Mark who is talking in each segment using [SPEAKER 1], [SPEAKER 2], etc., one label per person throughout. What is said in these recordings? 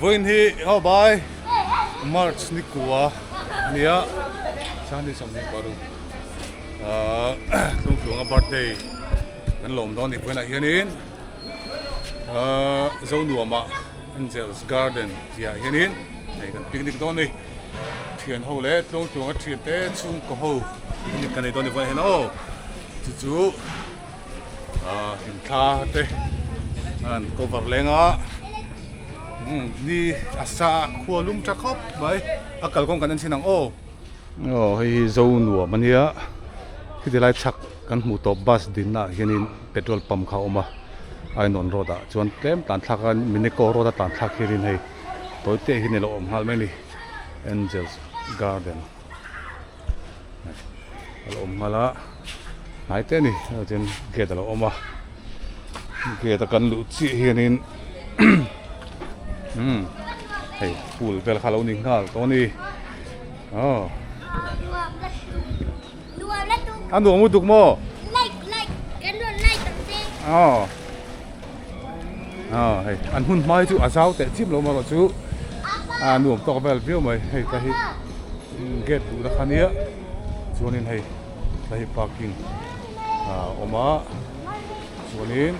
[SPEAKER 1] Vawiin hi aw bai March ni kua ania Sunday 26 ahh Tlungtluanga birthday kan lawm dawn a ni vawiinah hianin ahh Zonuamah Angels Garden tihah hianin hei kan picnic dawn a ni thian ho leh Tlungtluanga thian te chhungkaw ho picnic kan nei dawn a ni vawiinah hian aw chu chu. Ahh thla te an cover leng a umm ni a sa khua lum tha khawp mai a kalkawng kan en chhin ang aw. Aw hei hi zo nuam a nia khiti lai chhak kan hmuh tawp bus dinna ah hianin petrol pump kha a awm a ainawn road ah chuan tlem tlan thlak a minico road a tlan thlak hianin hei tawi te hi a lo awm nghal mai a ni angels garden. A lo awm nghal a hnai te a ni chuan gate a lo awm a gate a kan luh chiah hianin umm hei pool vel kha a lo ni nghal tawh a ni aw a nuam lutuk maw aw aw hei an hun hma hi chu a zau teh chiam lo marawh chu a nuam tawk vel viau mai hei te hi. Gate duhna kha nia chuanin hei tlai hi parking a awm a chuanin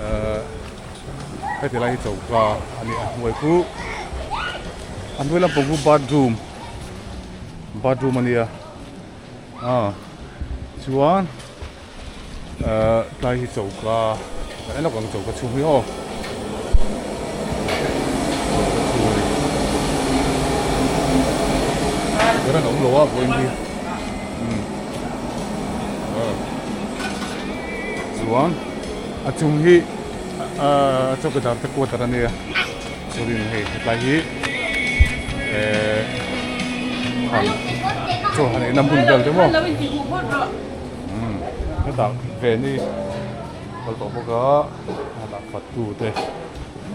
[SPEAKER 1] ehh heti lai hi choka a ni a hnuai khu a hnuai lampang khu bathroom bathroom a nia ah chuan ehh tlai hi choka kan en lawk ang choka chhung hi aw choka chhung a ni ber an awm lo a vawiin hi umm aw chuan a chung hi ahh choka dar te quarter a nia chuanin hei hetlai hi ehh chaw han eina hmun vel te maw. Hetah Veni kal tawh bawk a hetah fatu te.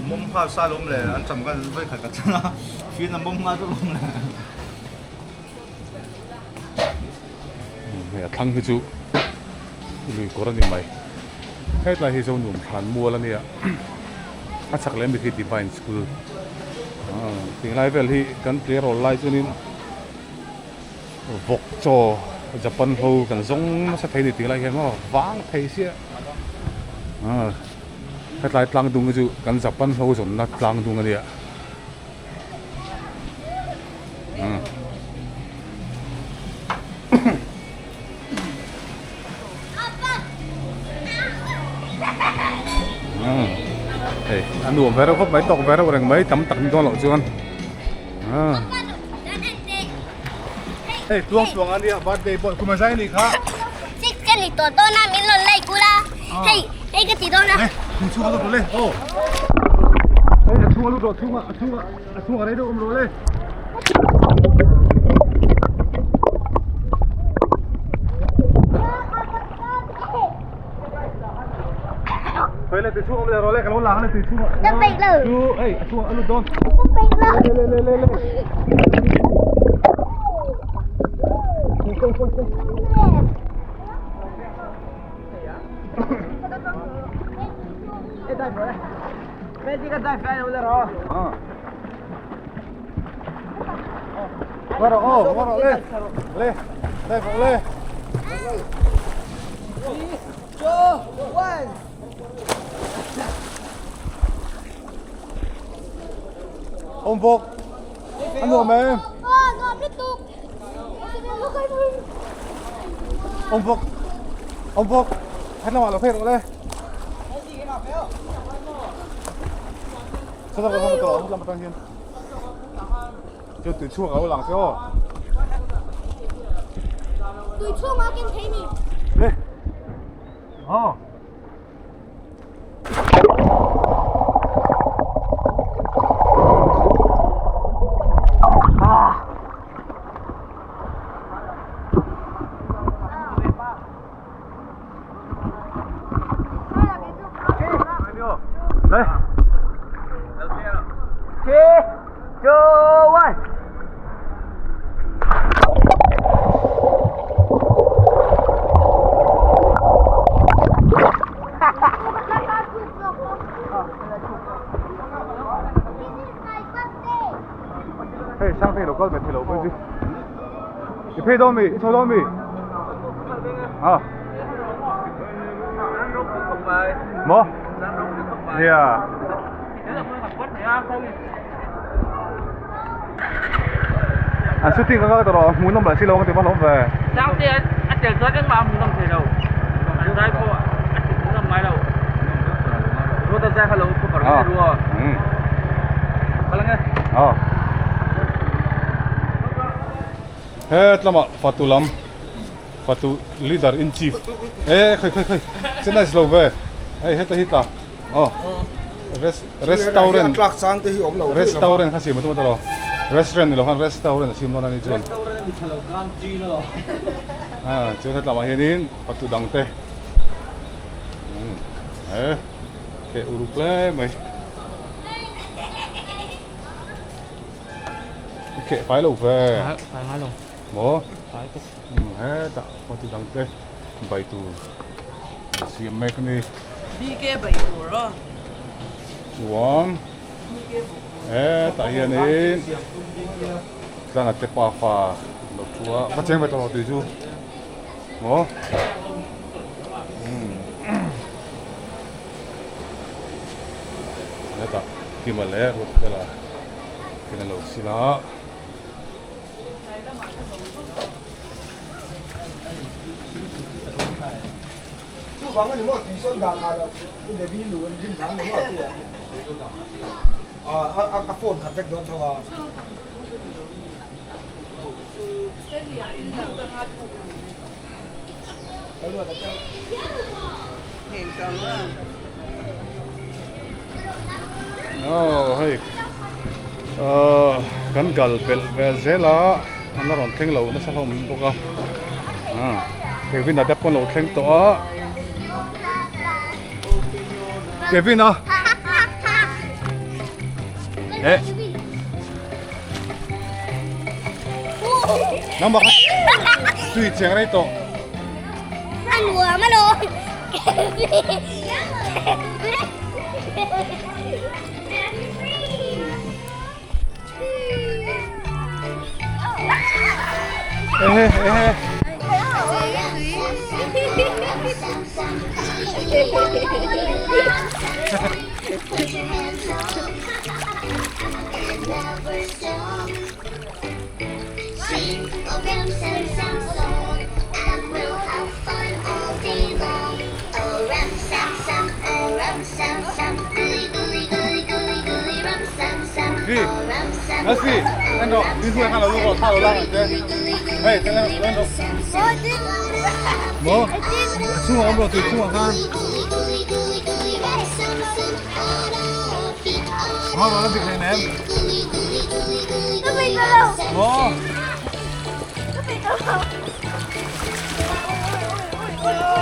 [SPEAKER 2] Mawm nghal sa lawm le an cham khan vawi khat ka chang a fian a mawm nghal vek lawm le.
[SPEAKER 1] Hei a thlang hi chu lui kawr a ni mai hetlai hi Zonuam thlan mual a nia a chhak leh ami khi Divine School tinglai vel hi kan tleirawl lai chuanin. Vawk chaw Japan ho kan zawng nasa thei a ni tih lai hian maw vang thei sia ah hetlai tlang dung hi chu kan Japan ho zawnna tlang dung a nia umm. Hei a nuam ve reuh khawp mai tawk ve reuh reng mai tam tak ni dawn loh chuan ah. Hei tluang tluang a nia birthday pawh kum a zai anih kha.
[SPEAKER 3] Six ka ni tawh dawn a min rawn like ula. Hei hei ka ti dawn a.
[SPEAKER 1] Hei kum chhung a lut rawh le aw. Hei a chhung a lut rawh chhung a a chhung a a chhung a rei deuh awm rawh le. Hei le tui chhung awm le rawh le ka lo lang a ni tui chhung ah.
[SPEAKER 3] Ka peih lo.
[SPEAKER 1] Chu hei a chhung a lut dawn.
[SPEAKER 3] Ka peih lo.
[SPEAKER 1] Le le le le le. Qua rồi ô, qua rồi lên. Lên. Đây vọng lên.
[SPEAKER 4] 2, 1.
[SPEAKER 1] Ông Vọc. Ăn nuam em. Ông Vọc. Ông Vọc. Hết lamah lo phei rawh le. Sao sao sao tawh lam atang hian. Chu tui chhuak a lo lang che aw.
[SPEAKER 3] Tui chhuak a ken thei ni.
[SPEAKER 1] Le. Aw. Đây.
[SPEAKER 4] 3, 2, 1.
[SPEAKER 1] phei dawn mi? I chho dawn mi? A. Maw? Nia. An shooting ka kal tawh hmuh nawm lah si lo ang ti va hlawm ve.
[SPEAKER 5] Sangte a tel chuan engmah a hmuh nawm thei lo. An zai pawh a ti hmuh nawm ngai lo. Ruata zai kha lo cover nge rua. Kal ange.
[SPEAKER 1] He tlama fatu lam fatu leader in chief e khoi khoi khoi che nice lo ve hei heta hi ta aw restaurant
[SPEAKER 6] tlak chang te hi awm lo
[SPEAKER 1] restaurant kha siam a tum a tawh restaurant ni lo khan restaurant a siam dawn a ni chuan a chuan hetlamah hianin fatu dang te e ke uruk hle mai i kheh fai lo ve
[SPEAKER 5] fai ngai lo
[SPEAKER 1] maw hetah fatu dang te bai tur siam mek a ni.
[SPEAKER 4] BK bai tur aw.
[SPEAKER 1] Chuan hetah hianin tlanga te pafa lo thu a va cheng ve tawh lo tih chu maw hetah Kima leh Ruatfela ten an lo sil a.
[SPEAKER 6] Chuvang a ni maw tui sawn dan ah Devi nu an rin dan ni maw tih a a phone khat vek dawn tho a.
[SPEAKER 1] Aw hei ahh kan kal pelh vel zel a an la rawn thleng lo nasa hlawm bawk a ah Kevin a te pawh an lo thleng tawh a Kevin a eh nangmah kha tui cheng rei tawh.
[SPEAKER 3] A nuam a lo.
[SPEAKER 1] Ehe ehe. Đi, Messi, anh rồi, đi xuôi hai là luôn rồi, thao lang thế. Hey, thế này lên rồi. Mơ, xuống ông rồi thì xuống ha. Nó nó việc này nè. Mơ.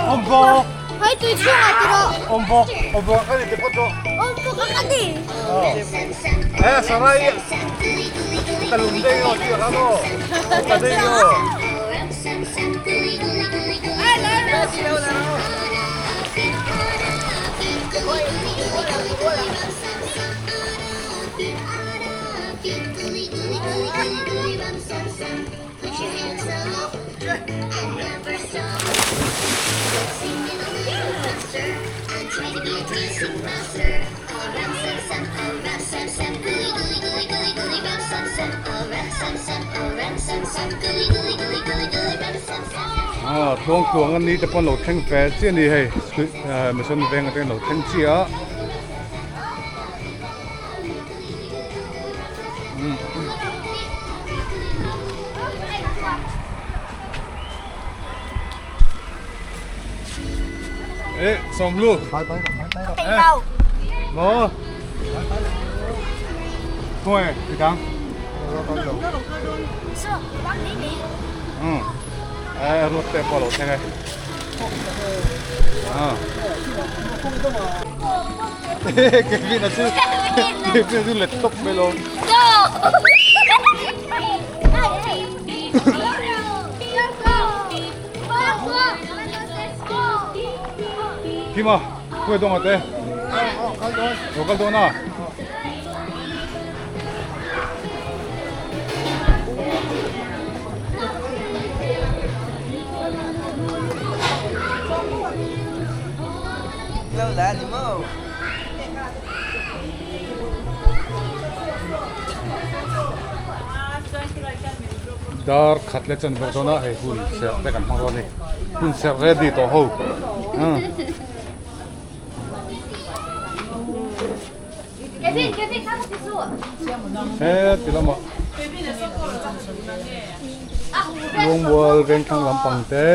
[SPEAKER 1] Ông vô.
[SPEAKER 3] Hei tui chhungah ti rawh.
[SPEAKER 1] Awm bawk, awm bawk a ni te phawt rawh.
[SPEAKER 3] Awm bawk a ka ni.
[SPEAKER 1] He sarai ka lung dei aw tih kha maw ka dei aw. Ah tluang tluang a ni te pawh an lo thleng ve chiah a ni hei mission veng atangin an lo thleng chiah a. Ê, sawm lu. Maw. Khawi, ti dang. Ê, ruat te pawh a lo thleng e. Ah. Kevin a chu Kevin a chu let tawp mai lo. Kima, khawi dawng ate? Lo kal dawn a. Dar khat leh chan ber dawn a hei hun serh te kan hmang dawn a ni hun serh ready tawh ho He ti lamah Luangmual vengthlang lampang te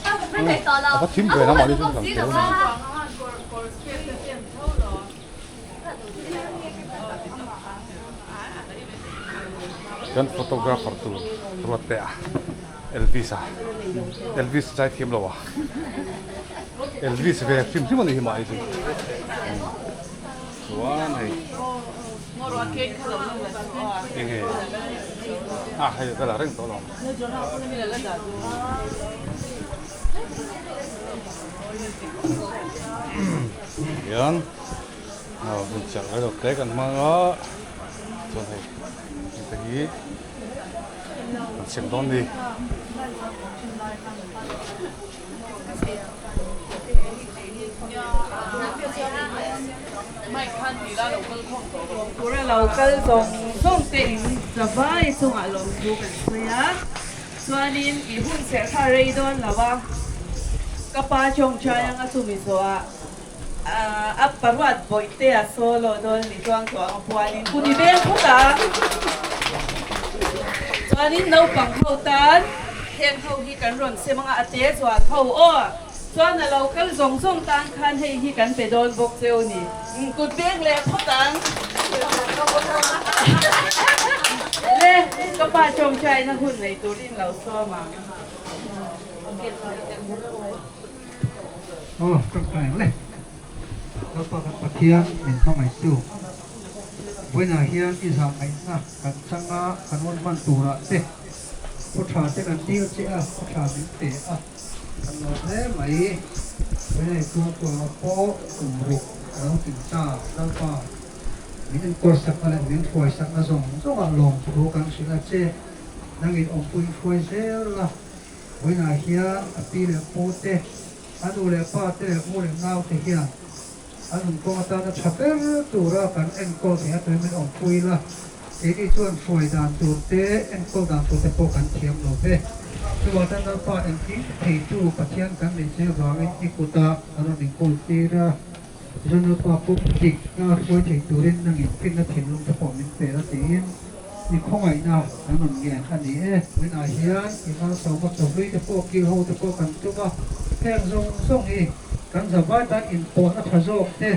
[SPEAKER 1] a va thim ve lamah ni chu lang thei a ni. Kan photographer tur ruat teh a Elvis a Elvis chai thiam lo a Elvis ve hrim hrim a ni hi mah hi chu chuan hei enge a hei ka la reng tawh lo hian hun chak rei lo te kan hmang a chuan hei hengte hi an sem dawn a ni.
[SPEAKER 4] Tura lo kal zawng zawng te in zavai chungah lawmthu kan sawi a. Chuanin i hun serh kha rei dawn lo a, ka pa tawngtai anga chumi zawhah a paruat bawihte a solo dawn ni chuang tawh ang puanin kut i beng phut a. Chuanin naupang ho tan heng ho hi kan rawn sem anga a te zual ho aw. Chuan a lo kal zawng zawng tan khan hei hi kan pe dawn bawk cheu ni. Kut beng leh phawt ang. Le, ka pa tawngtaina hun nei turin lo sawm ang.
[SPEAKER 7] Aw, tawngtai ang le. Lalpa kan Pathian min hmangaihtu. Vawiinah hian i zahngaihna kan chang a, kan rawn hman turah te khaw tha te kan dil che a, khaw tha min pe a. Kan lo hle mai. Vawiinah tuangtuanga pawh kum ruk a lo tling ta. Lalpa, min enkawl sakna leh min hruai sakna zawng zawngah lawmthu kan hrilh a che. Nangin awmpui hruai zel la. Vawiinah hian a pi leh pu te, a nu leh pa te leh u leh nau te hian an nunkawng atana tha ber tura kan enkawl theih a tuin min awmpui la. Keini chuan hruai dan tur te, enkawl dan tur te pawh kan thiam lo ve. Chuvang chuan Lalpa engkim theitu Pathian kan neih che avangin i kutah kan rawn inkawl tir a. Tichuan Lalpa pawh dikna hruai thei turin nangin finna thinlung te pawh min pe la tiin i khawngaihna kan rawn ngen a ni e. Tunah hian i malsawma chawhlui te pawh kil ho te pawh kan tum a, heng zawng zawng hi kan zavai tan inpawhna tha zawk te,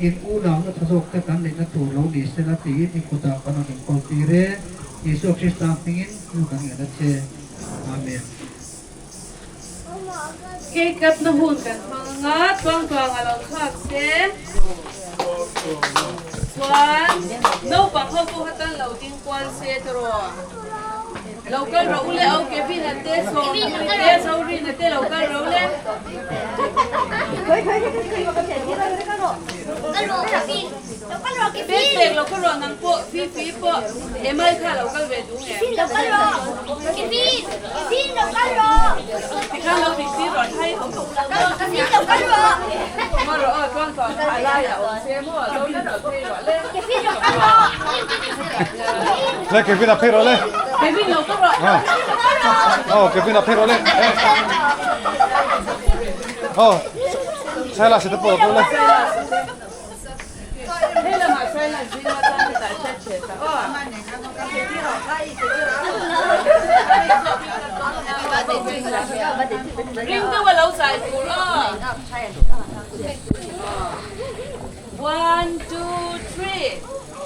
[SPEAKER 7] in unauna tha zawk te kan neihna tur lo ni sela tiin i kutah kan rawn inkawl tir e. Isua Krista hmingin nu kan ngen a che. Amen.
[SPEAKER 4] Cake cut na hun kan hmang anga tluang tluang a lo chhuak se chuan naupang ho pawh kha tan lo ding kual se tiraw lo kal rawh u le au Kevin a te Sawm te Zorin a te lo kal rawh u le. Pek pek lo kal rawh nang pawh Fifi pawh Emai kha lo kal ve duh. Tikhan lo dik tir rawh thai Maw rawh aw chuan chuan kha a laiah awm se maw lo la lo phei rawh le
[SPEAKER 1] Le Kevin a phei rawh le
[SPEAKER 4] Kevin lo ka rawh
[SPEAKER 1] Aw Kevin a phei rawh le Aw Saila se te pawh lo le
[SPEAKER 4] Hei lamah Saila zing atan hetah hriat hreh ta aw. Ring deuh a lo zai tur aw. One, two, three.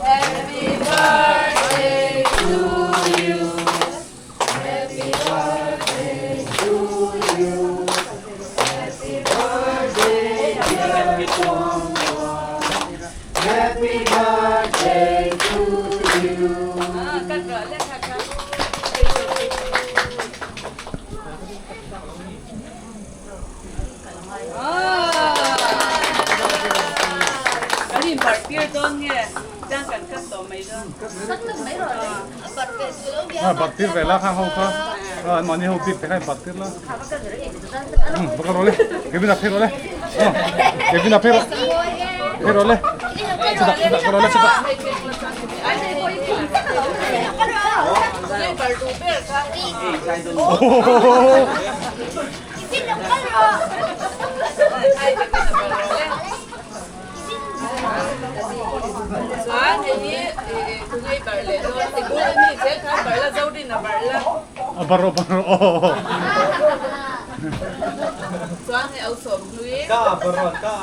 [SPEAKER 4] Happy birthday to you. Happy birthday to you. Happy birthday dear Tawngtuang. Happy birthday to you. Cut rawh le kha kha. Kan inbarh tir dawn nge? Tiang kan cut tawh mai dawn.
[SPEAKER 1] A barh tir ve la kha ho kha an mahni ho bik te kha in barh tir la. Va kal rawh le. Kevin a phei rawh le. Kevin a phei rawh. Phei rawh le. Chutah chutah ka rawh le chutah. A bar rawh bar rawh aw.
[SPEAKER 2] Ka bar rawh ka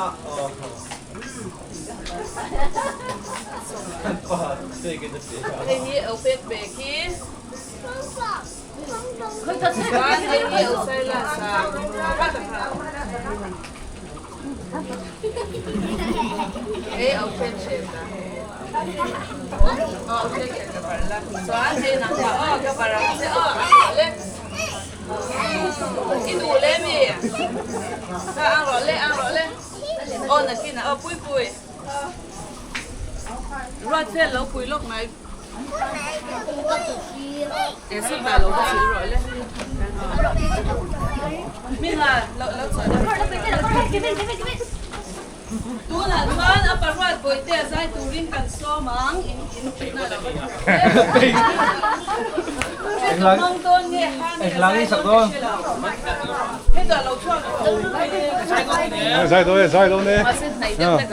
[SPEAKER 2] Zai dawn e zai dawn e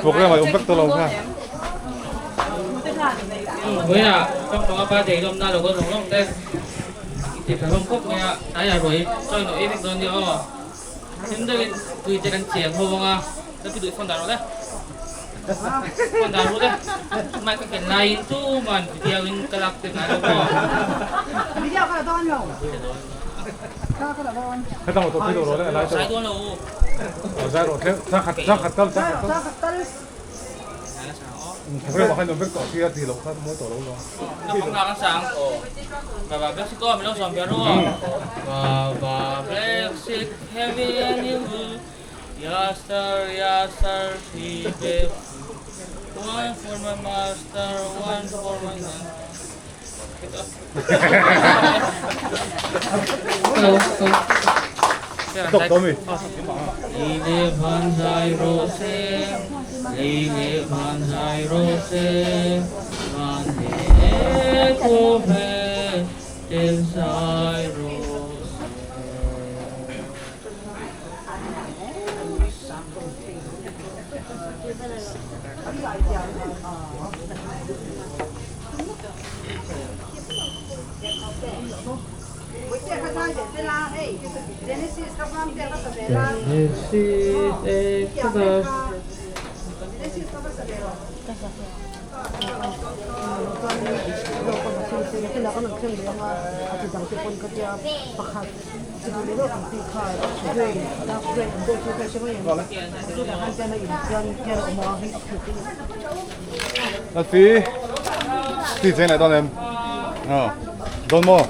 [SPEAKER 2] program a awm vek tawh lo kha.
[SPEAKER 5] Vawiinah Tawngtawnga birthday lawmna lo kal lawng lawng te i ti tha hlawm khawp mai a, tlaiah ruai chawi nawh ei vek dawn nia aw. Hlim deuhin tui te kan cheng ho ang a, ka pi duh phone dah rawh le. Phone dah ru le. Mic ka ken laiin tuman video in ka lak tir ngai lo maw.
[SPEAKER 6] Video ka la dawn lo.
[SPEAKER 1] Hetang lo tawh rawh le a lai
[SPEAKER 5] Zai dawn lo u.
[SPEAKER 1] Zai rawh tlem chang khat chang khat tal chang khat tal. Program ah khan vek tawh sia ti loh kha mawi tawh lo lo.
[SPEAKER 5] Naupang lak an sang. Baba Black Sheep aw min lo sawm ve ru. Baba Black Sheep heavy and wool Yasser yasser he gave One for my master one for my son. Hello.
[SPEAKER 1] Tok to mi.
[SPEAKER 5] Lei leh van zai rawh se, lei leh van zai rawh se, van leh khawvel tel zai rawh se. Genesis, Exodus.
[SPEAKER 1] Lalpi, ti cheng leh dawn em? Dawn maw?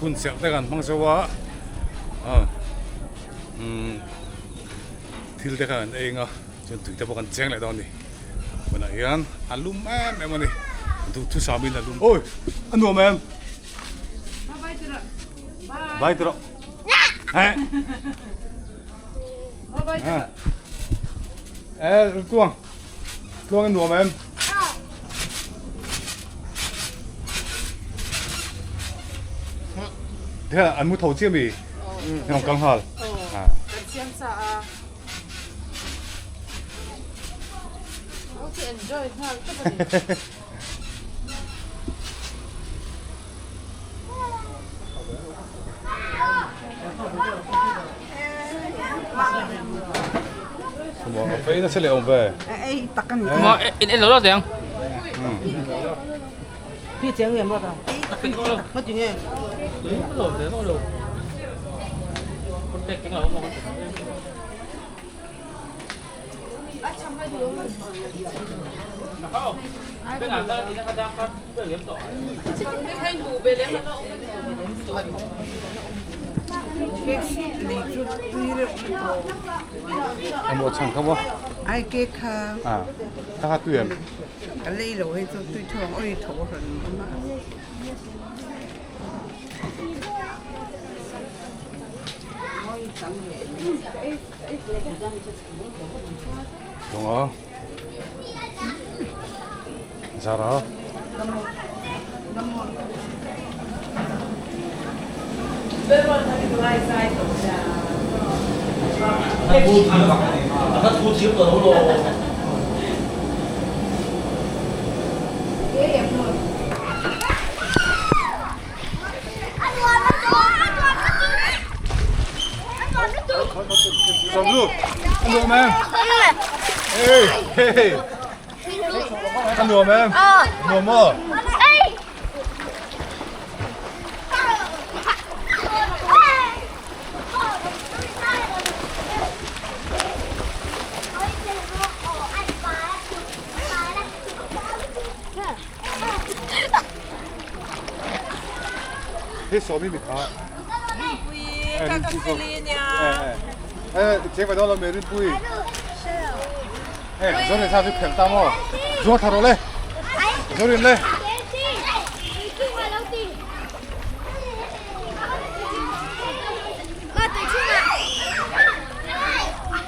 [SPEAKER 1] Hun serh te kan hmang zauh a, thil te khan an eng a, chuan tui te pawh kan cheng leh dawn a ni. Hmunah hian a lum em em a ni, duhthusam in a lum. Awi! A nuam em? Bye tiro. Bye. Eh, tuang. Tuang in nuam em? Thế là ăn mu thầu chia mì. Nhưng mà căng hal.
[SPEAKER 4] Kan siam sa a. Enjoy nghal tawp a ni.
[SPEAKER 8] Ai ke kha
[SPEAKER 1] À, ta kha tui em.
[SPEAKER 8] a lei lo hei chu tui thawng oi tho hran awm a.
[SPEAKER 1] Tunga Zara Sawmlu, a nuam em? Hey, hey. A nuam em? Nuam maw? Hei sawmi mi kha.
[SPEAKER 4] Rinpui, ka ka feli nia.
[SPEAKER 1] Eh, cheng vai dawn lo me Rinpui. Eh, zo rin sa chu phelh ta maw? Zuar tha rawh le. Zo rin le.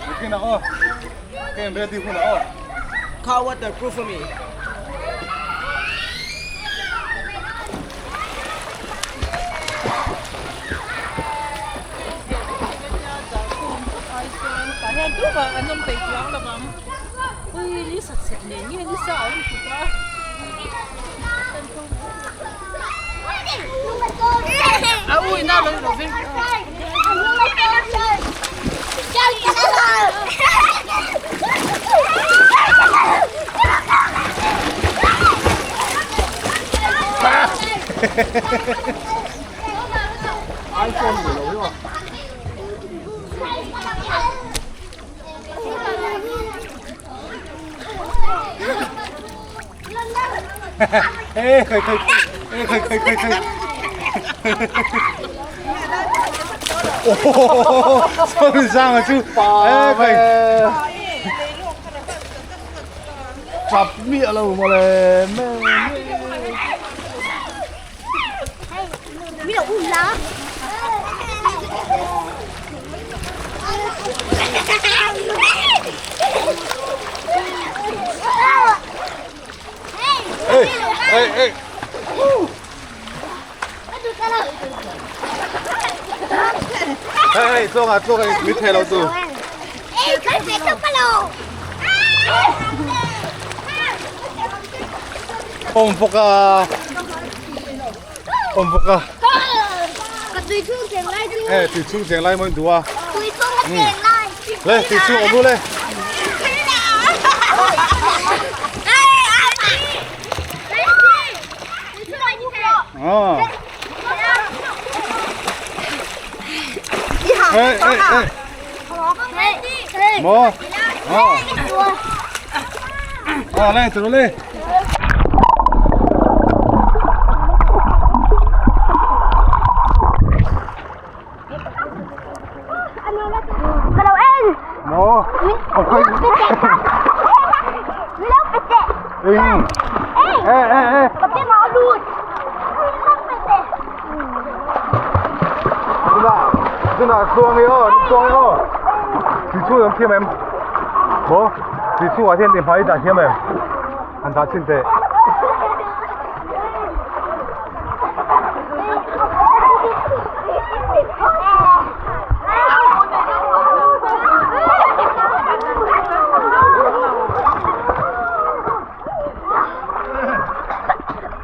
[SPEAKER 1] Nakin ah aw. Ka in ready hun ah aw.
[SPEAKER 6] Car waterproof a mi.
[SPEAKER 1] Ê, khơi khơi ê khơi khơi khơi khơi. Ồ, sao mình sang mà chú. Ê khơi.
[SPEAKER 2] Chap miah lo mawle me.
[SPEAKER 1] Ê, ê, ê. Ê, ê, tluang ah, tluang ah, mit thei lo tu. Awm bawk a, awm bawk a. Ê, tui chhung cheng lai maw in duh a. Le, tui chhung awm ru le. Ê, ê, ê. Maw? Aw. Aw, le, turu le. Maw? Eng. Ê, ê, ê. Tunah, tunah tluang i aw, tluang i aw. Tui chhung an thiam em? Maw? Tui chhungah hian inhmai i dah thiam em? Han dah chhin teh.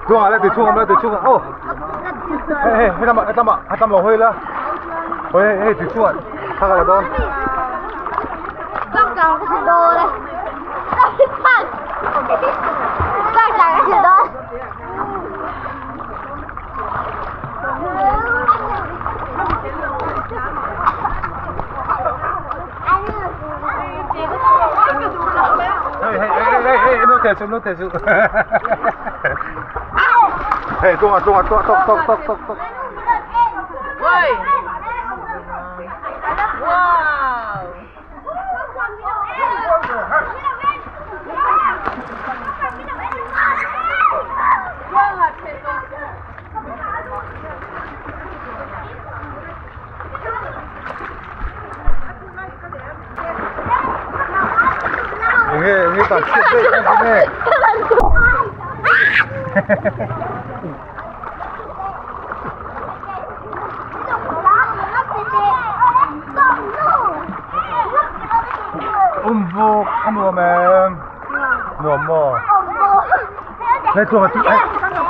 [SPEAKER 1] Tluangah le tui chhung awm le tui chhung aw. Hei hei helam ah helam ah helam lo hawi la. Hawi hei hei tui chhungah thla ka la dawn. Hei hei hei hei hei no thei su no thei su. Hei tluangah tluangah tluangah tawk tawk tawk tawk tawk. tlan chhiat daih kha chu nge. Um bawk a nuam em? Nuam maw? Hei chuan a tui hei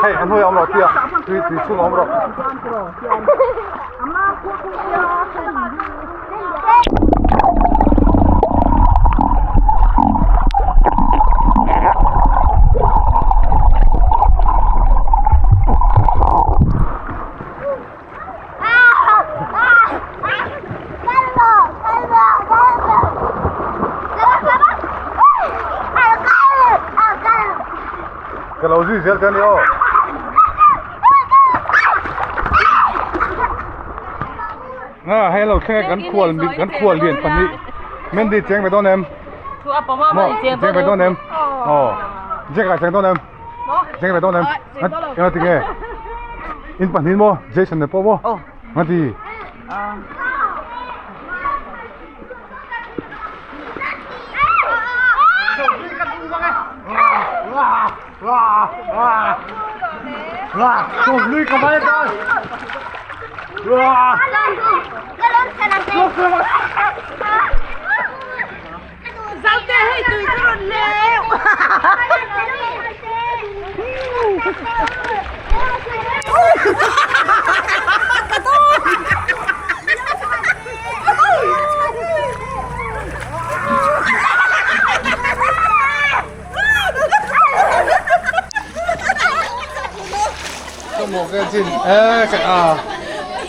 [SPEAKER 1] hei a hnuaiah awm rawh tia tui tui chhungah awm rawh. Ka lo zui zel che a ni aw. A hei lo thleng kan khual kan khual lian pahnih Mandy cheng ve dawn em? Maw cheng ve dawn em? Aw Jack ah cheng dawn em? Cheng ve dawn em? Eng a ti nge? In pahnih maw Jason nen pawh maw? Nga ti?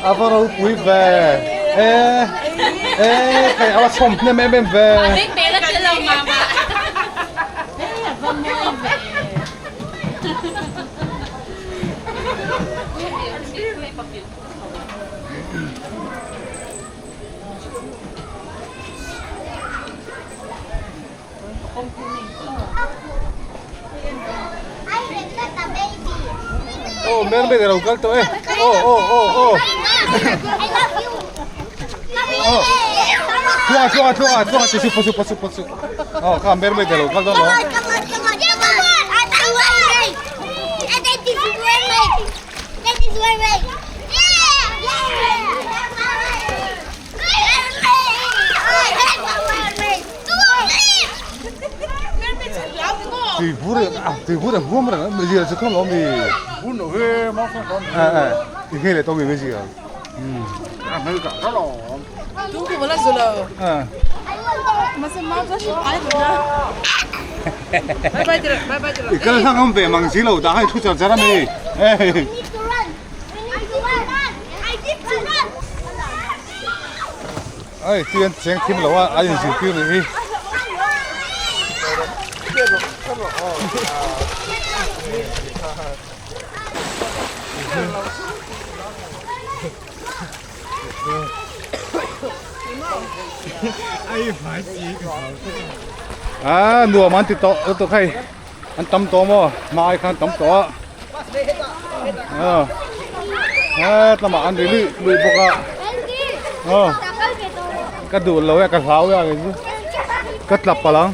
[SPEAKER 1] A va ropui ve e e hei a va chhawm hnem em em ve. Oh, mermaid a lo kal tawh e. Oh, oh, oh, oh. Oh. Tluanga, tluanga, tluanga, tluanga, ti su, pasu, pasu, pasu. Oh, kha mermaid a lo kal dawn lo. Tui vur a tui vur a huam reng a mizia chu khan lo mi
[SPEAKER 2] Vur no he mau khan lo
[SPEAKER 1] eh eh i nge le to mi mizia um
[SPEAKER 2] a mel ka ka lo
[SPEAKER 4] Tu ku bala zulo
[SPEAKER 1] eh
[SPEAKER 4] ma se mau cha shi ai bu na bye bye tira bye bye tira
[SPEAKER 1] i kal hlang am ve mang si lo dah hai thu char char a mi eh Ai tui an cheng thim lo a a inzirtir nih hi. A nuam an ti tawh lutuk hei an tam tawh maw hmai khan tam tawh a a tlama an ri luih luih bawk a aw ka duh lo e ka hlau e a kei chu ka tla palh ang.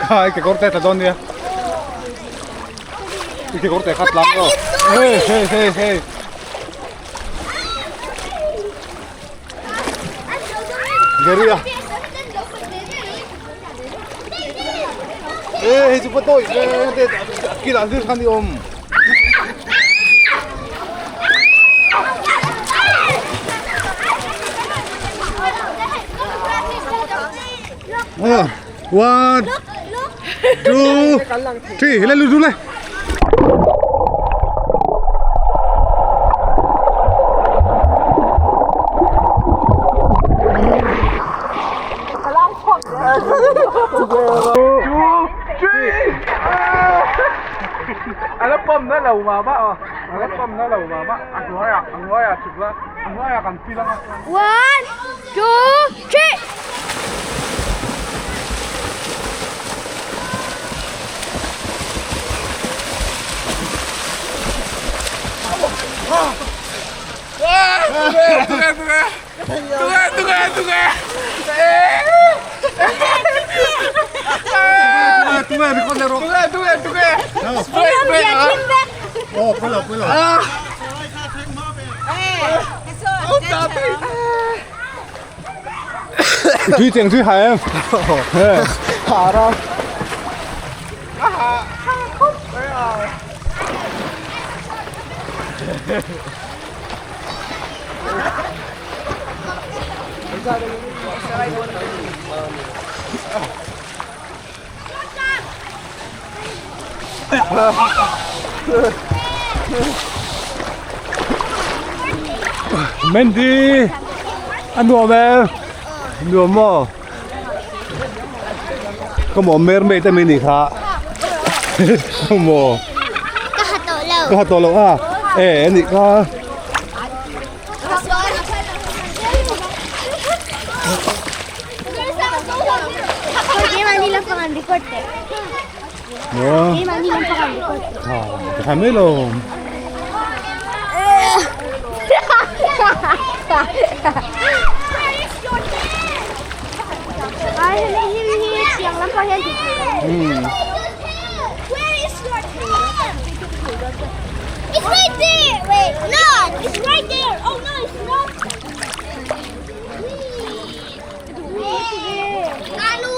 [SPEAKER 1] Kha i kekawr te tla dawn nia i kekawr te kha tlang aw hey hey hey hey. Gary a ê hei chu pa tawi ve te kilah hlir khan i awm One, two, three, lên lên lên.
[SPEAKER 3] One, two, three.
[SPEAKER 5] Tunge tunge tunge
[SPEAKER 1] Tunge record le rawh.
[SPEAKER 5] Tunge tunge tunge Spray spray ah.
[SPEAKER 1] Oh pawilo pawilo. Tui cheng tui hai em.
[SPEAKER 6] Thả ra.
[SPEAKER 1] Mandy a nuam em nuam maw ka maw mermaid ami nih kha maw
[SPEAKER 3] Ka ha tawh lo.
[SPEAKER 1] ka ha tawh lo a e anih kha. Tha mai lo.
[SPEAKER 3] It's right there. Wait, no, it's right there. Oh no, it's not. Anu.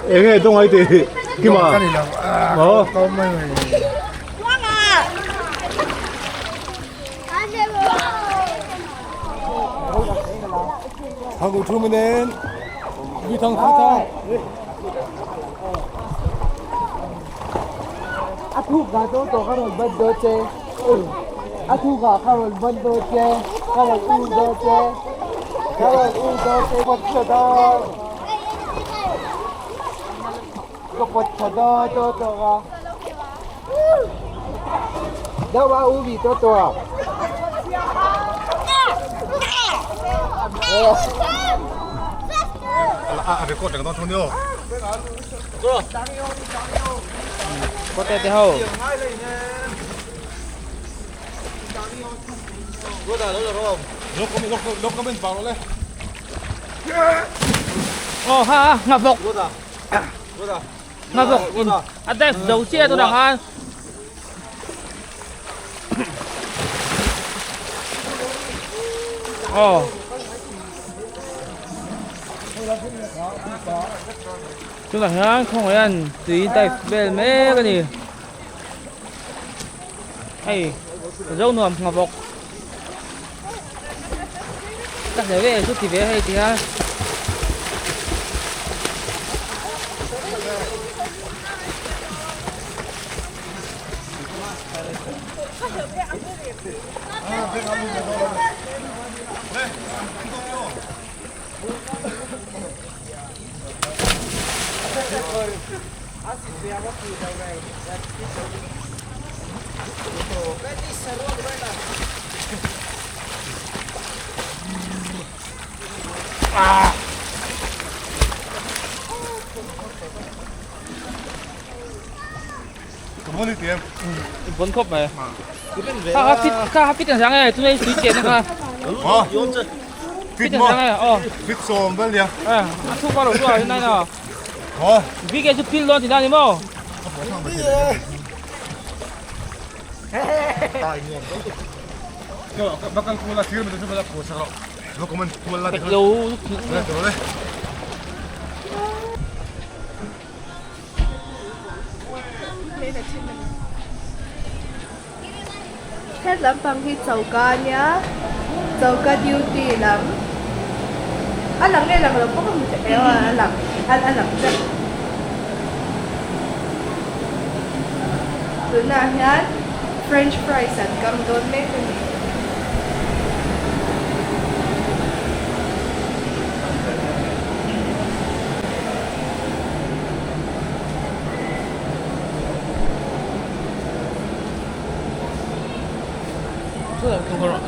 [SPEAKER 1] Eng nge dawng ai tih kima aw. Thang ku thu minen vi thang phi thang.
[SPEAKER 6] A thu ga to to ka rawn ban dawn che a thu ga ka rawn ban dawn che ka rawn u dawn che ka rawn u dawn che pawt tha dawn ka pawt tha dawn to to ka deuh a u bi to to a.
[SPEAKER 1] A record reng dawn thung nia aw.
[SPEAKER 5] Có te te ho. Ồ ha, ngập vọc. Ngập vọc. A dive zo chiah tunah khan. Aw. Tunah hian khawngaih hian tui dive vel mek a ni. Hei zo nuam ngha bawk. Ka hle ve chu ti ve hei ti hian. Bon khawp mai. Kha kha fit kha kha fit ang sang e tunai tui chen kha.
[SPEAKER 1] Fit
[SPEAKER 5] Fit ang sang e aw.
[SPEAKER 1] Fit sawm vel nia.
[SPEAKER 5] A thuk a lo chu a nai na. Bike chu pil dawn ti na ni maw. Lo
[SPEAKER 4] Het lampang hi choka a nia choka duty lam a lang nge lang lo pawh ka hmu theih mai a a lang a lang vek tunah hian french fries an kam dawn mek a ni.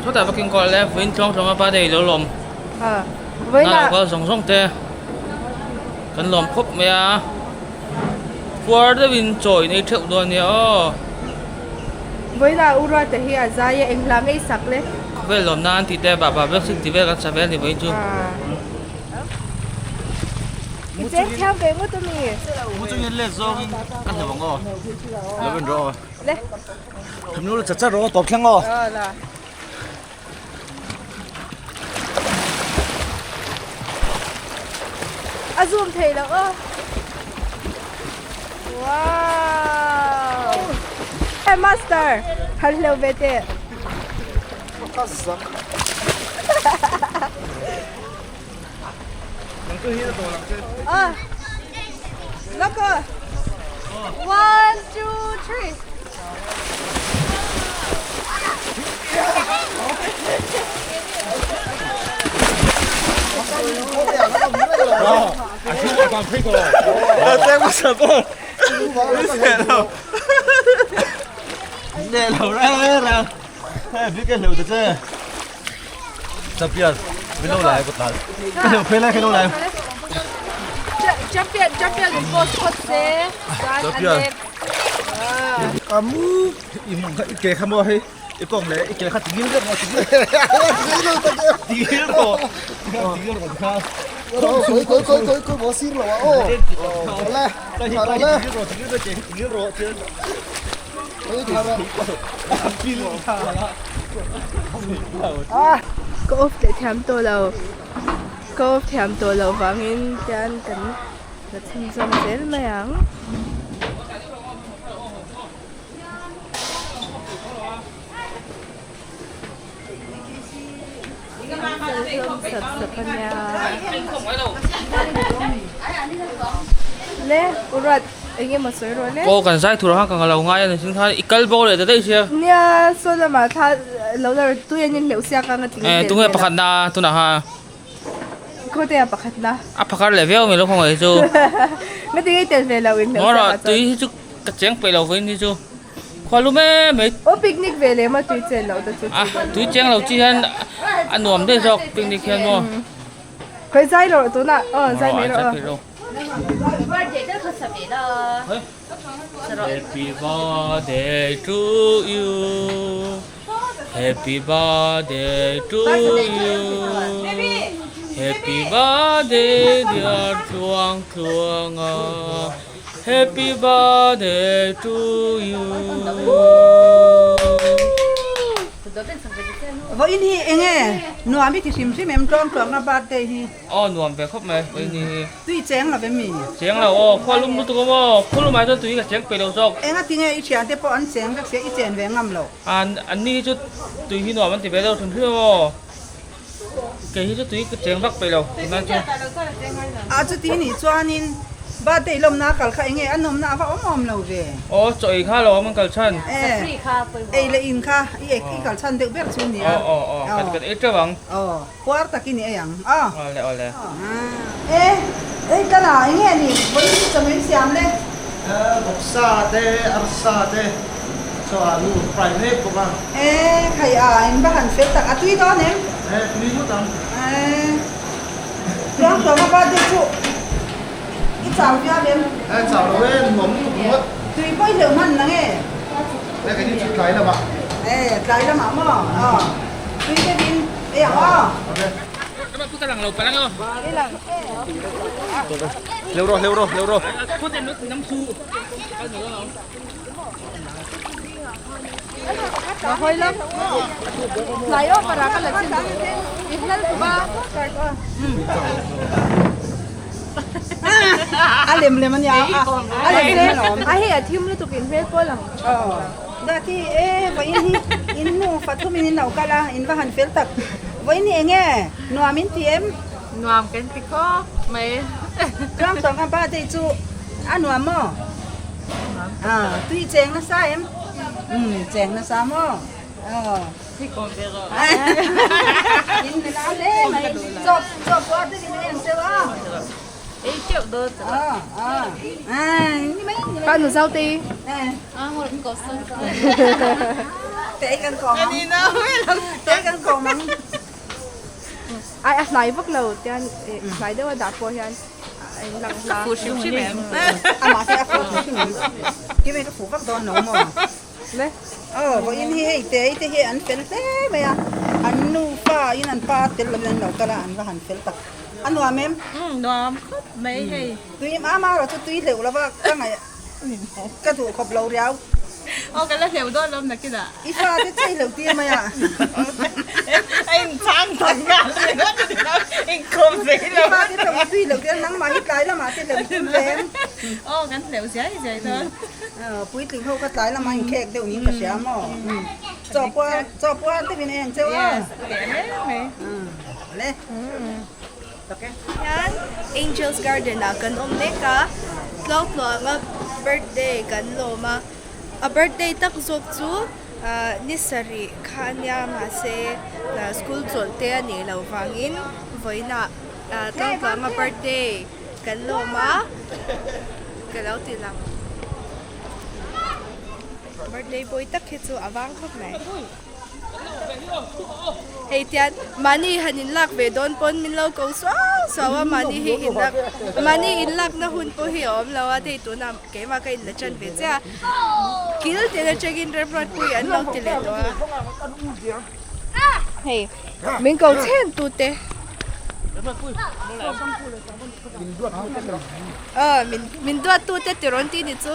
[SPEAKER 5] Chutah va keng kual le vawiin tluang tluang a birthday lo lawm na lo kal zawng zawng te kan lawm khawp mai a. Puar deuhin chaw in ei theuh dawn nia aw.
[SPEAKER 4] Vawilah U Ruata hi a zai a, eng hla nge i sak le?
[SPEAKER 5] Khawvel lawm nan tih te, Bah Bah Blessing tih vel kan sa vel ni vawiin chu.
[SPEAKER 4] I cheng thiam ve ngawt a mi?
[SPEAKER 2] Mu chungin let zawngin ka hleuh ang aw. Lo en rawh aw.
[SPEAKER 4] Le.
[SPEAKER 2] Thawmhnaw la chat chat rawh aw, tawp thleng aw.
[SPEAKER 4] Aw la. A zoom thei loh aw. Wow. Hey master, han hleuh ve teh.
[SPEAKER 2] Ka zak. Nang chu hi a tawh lang che.
[SPEAKER 4] Ah. Look. One, two, three. Champion, champion in post phawt se.
[SPEAKER 2] Champion. Amu i mong kha i ke kha maw hei i kawng leh i ke kha ti ngil vek maw ti ngil ti ngil rawh ti ngil rawh ti kha
[SPEAKER 6] koi koi koi koi koi maw sir lo a aw le
[SPEAKER 2] ti ngil rawh ti ngil rawh ke ti ngil rawh ti
[SPEAKER 4] Ka off leh thiam tawh lo ka off thiam tawh loh vangin tian kan la chhunzawm zel mai ang. Sap sap a nia. Le u ruat eng emaw sawi rawh le.
[SPEAKER 5] Aw kan zai tur ang kha ka lo ngai a ni sin kha i kal bo leh ta daih sia.
[SPEAKER 4] Nia saw lamah thla lo la tui an inhleuh siak ang a ti
[SPEAKER 5] Eh tunge pakhat na tunah kha.
[SPEAKER 4] Khawte a pakhat na.
[SPEAKER 5] A phakar leh viau mai lo khawngaih chu.
[SPEAKER 4] Nga tinge i tel ve lo inhleuh siak ah chuan.
[SPEAKER 5] Tui hi chu ka cheng peih lo vawiin hi chu. Khua lu mai mai.
[SPEAKER 4] Aw picnic ve leh maw tui chen loh te chu.
[SPEAKER 5] A tui cheng lo chi hian a nuam daih zawk picnic hian maw.
[SPEAKER 4] Khawi zai rawh tunah aw zai mai rawh
[SPEAKER 5] aw. Happy birthday to you Happy birthday to you Happy birthday dear Tluang Tluanga Happy birthday to you.
[SPEAKER 8] Vawiin hi eng nge nuam i ti hrim hrim em tlawm tluangna birthday hi?
[SPEAKER 5] Aw nuam ve khawp mai vawiin hi.
[SPEAKER 8] Tui cheng lo ve mi?
[SPEAKER 5] Cheng lo aw, khua lum lutuk awm aw, khua lumah chuan tui ka cheng peih lo zawk.
[SPEAKER 8] Enga tinge i thiante pawh an cheng vek sia i chen ve ngam lo?
[SPEAKER 5] An ni hi chu tui hi nuam an ti ve deuh hrim hrim awm aw. Kei hi chu tui ka cheng vak peih lo tunah chuan.
[SPEAKER 8] A chuti nih chuanin birthday lawmna a kal kha enge a nawmna a va awm awm lo ve.
[SPEAKER 5] Aw chaw ei kha lo awm an kal chhan.
[SPEAKER 8] E ei leh in kha i ek i kal chhan deuh ber chu nia.
[SPEAKER 5] Aw aw aw kan kan ei teuh ang.
[SPEAKER 8] Aw puar takin i ei ang aw.
[SPEAKER 5] Awle awle.
[SPEAKER 8] E ei ka la enge ni vawiin chu chaw mai siam le.
[SPEAKER 2] Vawksa te arsa te Chaw ah lu fry mek bawk a.
[SPEAKER 8] E khai a in va han fel tak a tui dawn em?
[SPEAKER 2] E tui ngawt ang.
[SPEAKER 8] E tluang tluang a birthday chu i chau viau em?
[SPEAKER 2] E chau lo e nuam lutuk ngawt.
[SPEAKER 8] Tui pawh i hleuh hman nang e.
[SPEAKER 2] E kei ni chu tlai lamah.
[SPEAKER 8] E tlai lamah maw? Aw tui deuhin ei ang aw.
[SPEAKER 2] Hleuh rawh hleuh rawh hleuh rawh.
[SPEAKER 8] A lem lem a nia a lem lem
[SPEAKER 4] a hei a thim lutuk in hmel pawl ang
[SPEAKER 8] Dati e vawiin hi in hnu fathum in in lo kal a in va han fel tak vawiin hi enge nuam in ti em
[SPEAKER 4] nuam kan ti khawp mai
[SPEAKER 8] Tluang tawng a birthday chu a nuam maw À, tui cheng nasa em? Ừ, cheng nasa maw? Ờ. In min a le mai. Chop chop quá te in em cheu a.
[SPEAKER 4] Ei cheu do.
[SPEAKER 8] Ờ, ờ. À, ni mai ni mai.
[SPEAKER 4] Ka nu zau te.
[SPEAKER 8] À, ngồi cũng có sân. Te kan ko mang. Te kan ko mang.
[SPEAKER 4] Ai a hlai vak lo tian hlai deuh a dah pawh hian.
[SPEAKER 9] A in lang hla. Ka fuh hrim hrim em?
[SPEAKER 8] Amah hi a fuh hrim hrim em? Kim ka fuh vak dawn lo maw? Le. Aw, vawiin hi hei te te hi an fel hle mai a. An nufa in an pa tel lovin an lo kal a, an va han fel tak. A nuam em?
[SPEAKER 9] Umm, nuam khawp mai hei.
[SPEAKER 8] Tui ama erawh chu tui hleuh lova ka ngaih ka duh khawp lo riau.
[SPEAKER 9] Aw ka la hleuh dawn lo nakinah.
[SPEAKER 8] I fa te chei hleuh tir mai a.
[SPEAKER 9] A inchang tak nghal ringawt a ni lo, inkawm zei lo.
[SPEAKER 8] I fa te chawng tui hleuh tir nangmah hi tlai lamah te hleuh tum ve em?
[SPEAKER 9] Aw kan hleuh ziai ziai dawn.
[SPEAKER 8] Puitling ho kha tlai lamah inkhek deuh niin ka hria maw? Chawpuar chawpuar deuhin a en cheu a.
[SPEAKER 9] Yes, teh reng mai.
[SPEAKER 8] Le.
[SPEAKER 9] Hian Angels Garden ah kan awm mek a, Tluangtluanga birthday kan lawm a, a birthday tak zawk chu ah ni sarih kha ania mahse school chawlh te a nih loh vangin vawiinah ah Tluangtluanga birthday kan lawm a, ka lo ti lang. Birthday boy tak hi chu a vang khawp mai. Hei tian mahni han in lak ve dawn pawn min lo ko suau suau a mahni hi in lak mahni in lakna hun pawh hi a awm lo a hei tunah keimah ka in la tan ve chiah a kil tel atangin remruatpui an lo ti leh tawh a hei min ko chhen tu te aw min duat tu te tirawn tih ni chu.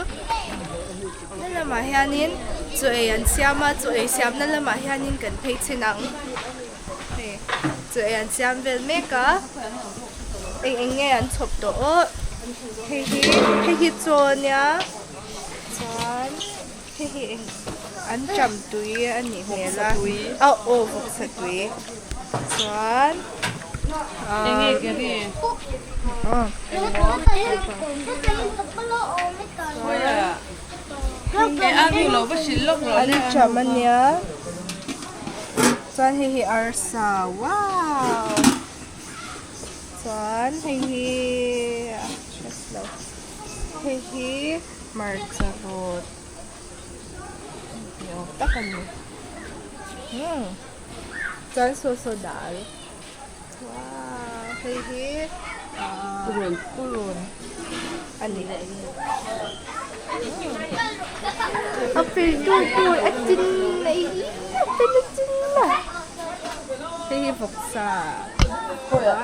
[SPEAKER 9] Na lamah hianin chaw ei an siam a chaw ei siamna lamah hianin kan phei chhin ang hei chaw ei an siam vel mek a eng eng nge an chhawp tawh aw hei hi hei hi chaw ania chuan hei hi eng an ṭam tui a nih hmel a aw aw vawksa tui chuan ahh. An ṭam ania chuan hei hi arsa wow chuan hei hi a hriat lo hei hi hmarcha rawt ni awm tak a ni umm chuan saw saw dal wow hei hi purun purun a ni a fel tu tur a chin mai a fel a chin a hei hi vawksa wow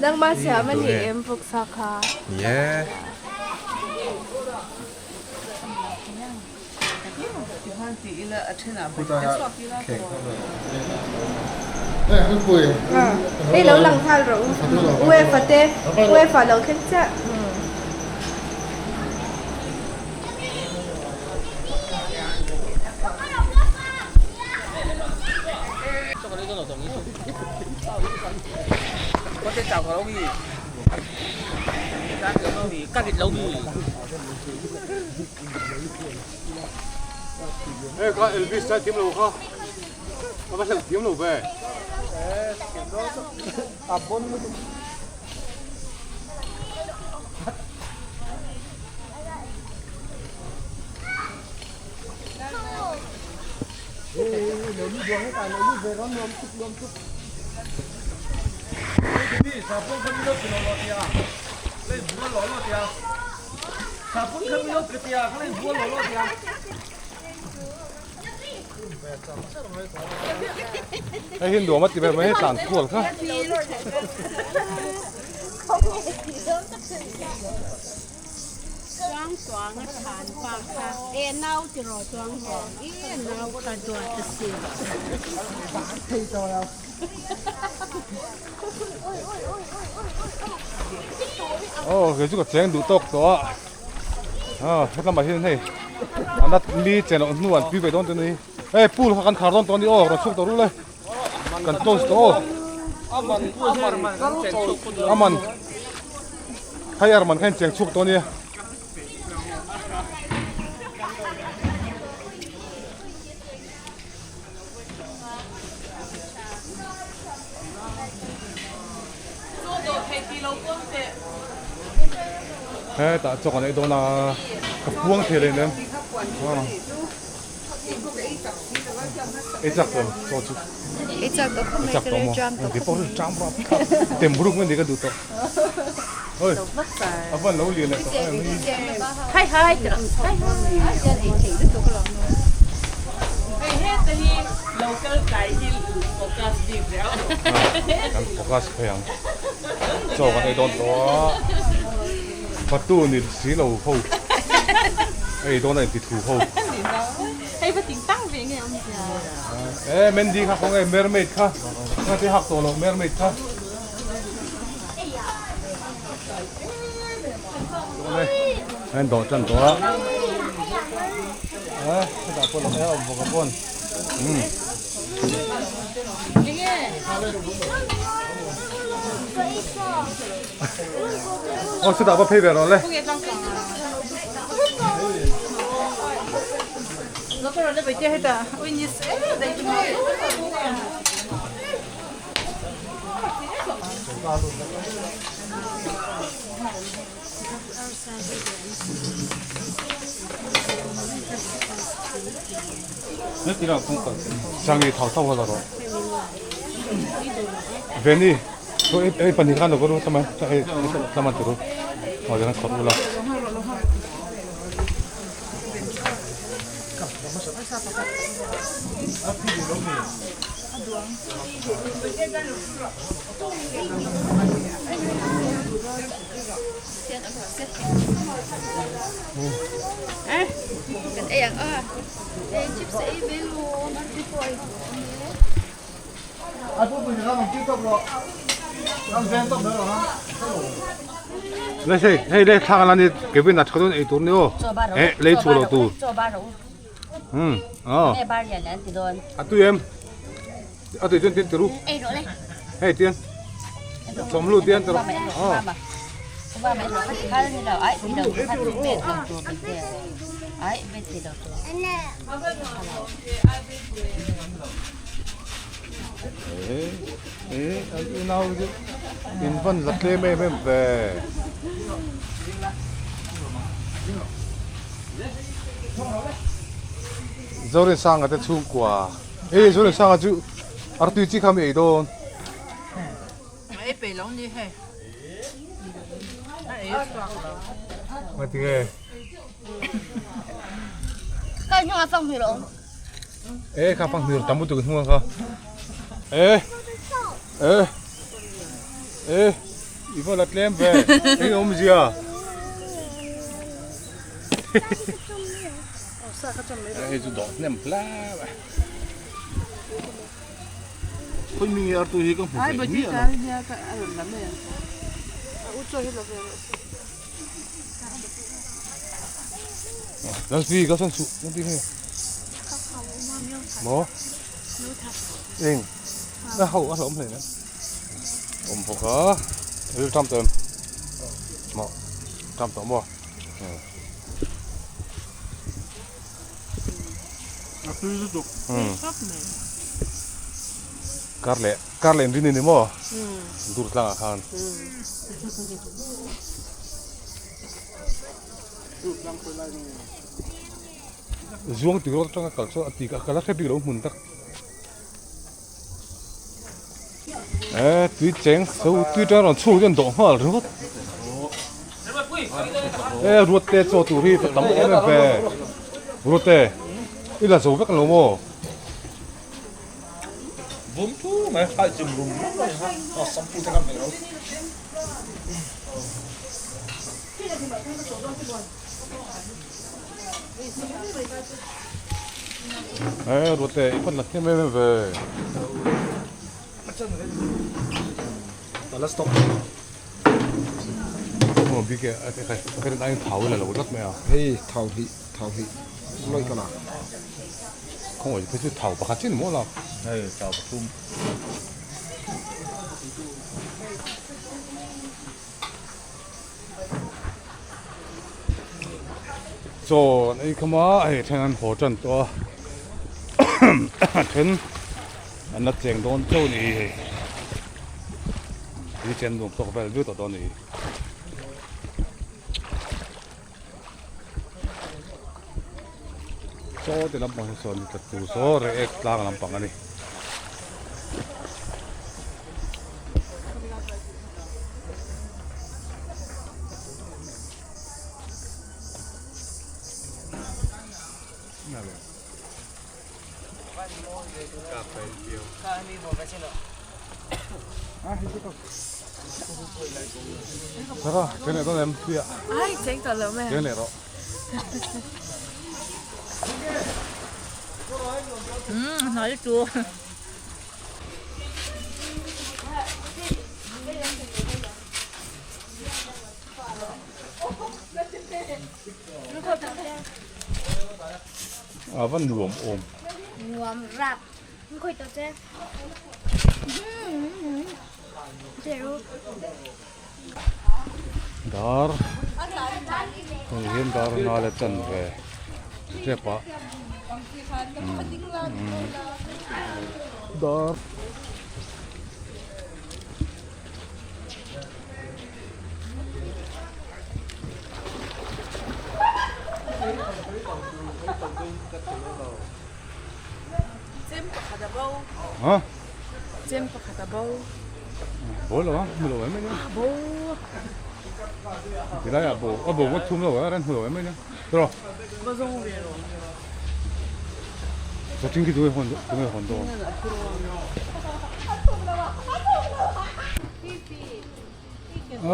[SPEAKER 9] nangmah siam a ni em vawksa kha
[SPEAKER 1] yeah
[SPEAKER 9] Hei lo lang nghal rawh u UEFA te UEFA lo thleng chiah.
[SPEAKER 1] Hei kha Elvis chai thiam lo kha a va hleuh thiam lo ve. Hei hi nuam a ti ber mai hei tlan kual kha. Aw kei chu ka cheng duh tawk tawh a. A hetlama hian hei an la li chen loh hnu an tui ve dawn te ni hei pool kha kan khar dawn tawh a ni aw rawn chhuk tawh rul e kan close tawh aw a man hei ar man kha in cheng chhuk tawh a nia. Hetah chaw kan ei dawn a ka puang thei leh nem. Ei chak tawh chaw chu.
[SPEAKER 9] Ei chak tawh khawp mai ka ril ṭam tawh khawp mai.
[SPEAKER 1] Ṭam rap tem ruk mai ni ka duh tawh. Oi a van lo lian leh tawh em hi.
[SPEAKER 4] Hai hai hai hai hian ei thei lutuk alawm. Hei heta hi local kai hi focus bik riau.
[SPEAKER 1] Kan focus phei ang. Chaw kan ei dawn tawh a. Fatu ni si lo ho. Ei dawn a inti thu ho.
[SPEAKER 4] Hei va ting tang ve nge awm zia.
[SPEAKER 1] E Mandy kha khawnge mermaid kha. Nga te hak tawh lo mermaid kha. An dawh tan tawh a. E hetah pawh lo e awm bawk a pawn. Um. Aw chutah va phei ve rawh le. Sangi thau thau la rawh. Veni ei pahnih khan lo ka ru tlamai ei tlaman tur u aw hian khawrh ula.
[SPEAKER 9] Kan ei ang a e chips ei ve lo an ti pawh ei duh awm e.
[SPEAKER 1] Lấy hei hei le thlang ala ni Kevin a tha dawn ei tur ni aw eh lei chhuah loh tur um aw a tui em a tui chuan tin ti ru hei tian chawmlu tian ti rawh aw. Eh an unau chu in van la tlem em em ve. Zorinsanga te chhungkua eh Zorinsanga chu artui chi kha mi ei dawn.
[SPEAKER 8] Ei peih lo ni hei. A ei a chhuak lo.
[SPEAKER 1] Ngatinge.
[SPEAKER 3] Ka hnungah fanghmir a awm.
[SPEAKER 1] E kha fanghmir tam lutuk hnunga kha. E e e i va la tlem ve eng awmzia. Hei chu dawh hnem hle mai. Khawi mi nge artui hi ka hmu ve miah lo. Lalpi ka sawn suh Lalpi hei maw eng a ho a hlauhawm hle mai awm bawk a ril tam tawh em maw tam tawh maw
[SPEAKER 2] a tui lutuk
[SPEAKER 1] kar leh kar leh in rin ni maw dur tlangah khan. Zuang tih rawt atanga kal chu a ti ka la hre bik lo hmun tak e tui cheng so tui tang rawn chhuk hian dawh nghal ringawt e ruat te chaw tur hi ka tam em em ve ruat te i la zo vek lo maw.
[SPEAKER 2] Vum thu mai hai chim rum rum mai ha a sampu te kan nei lo.
[SPEAKER 1] E ruat te i pan la hnem em em ve.
[SPEAKER 2] Tala stop.
[SPEAKER 1] Maw bike a te khai ka rin aiin thau ila lo tlat mai a.
[SPEAKER 7] Hei thau hnih thau hnih lawih ka la.
[SPEAKER 1] Khawngaih phei chu thau pakhat chin maw lak.
[SPEAKER 2] Hei thau pathum.
[SPEAKER 1] Chaw an ei kham a hei then an haw tan tawh a then an la cheng dawn chauh a ni hei tui chen nuam tawk vel viau tawh dawn a ni. Saw ti lampang hi saw ni tlat tur saw Reiek tlang lampang a ni. Sara, cheng leh dawn em? Tuia.
[SPEAKER 4] Ai, cheng tawh lo mai.
[SPEAKER 1] Cheng leh rawh.
[SPEAKER 8] Umm, hnai chu.
[SPEAKER 1] A va nuam awm.
[SPEAKER 3] Nuam rap. Khawi tawh che.
[SPEAKER 1] Dar hei hian dar ngal a chan ve tep a dar.
[SPEAKER 4] Chem pakhat a bo.
[SPEAKER 1] Ha?
[SPEAKER 4] Chem pakhat a bo.
[SPEAKER 1] Bo lo a, hmu lo em mai nia.
[SPEAKER 4] Bo.
[SPEAKER 1] Tilai ah bo, a bo ngawt thum lo a, ran hmu lo em mai nia. Tawh.
[SPEAKER 4] Ba zawng ve rawh.
[SPEAKER 1] Chaw ting khi tunge hawn tunge hawn dawn.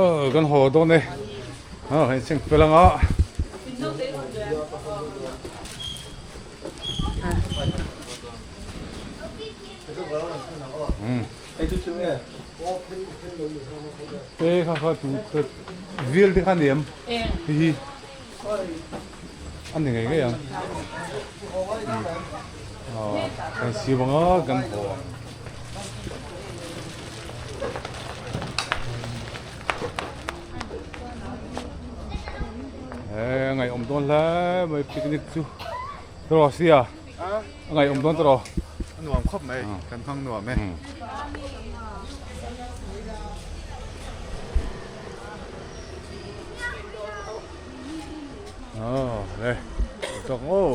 [SPEAKER 1] Ờ kan haw dawn e. Ờ hei cheng fel anga. Te kha kha tu te vil te kha ni em? Hi hi. A ni ngei ngei ang. Ờ kan siam anga kan haw ang. He a ngaihawm dawn hle mai picnic chu tawrh sia a ngaihawm dawn tawrh
[SPEAKER 2] a nuam khawp mai kan hmang nuam e.
[SPEAKER 1] Aw le tawk aw.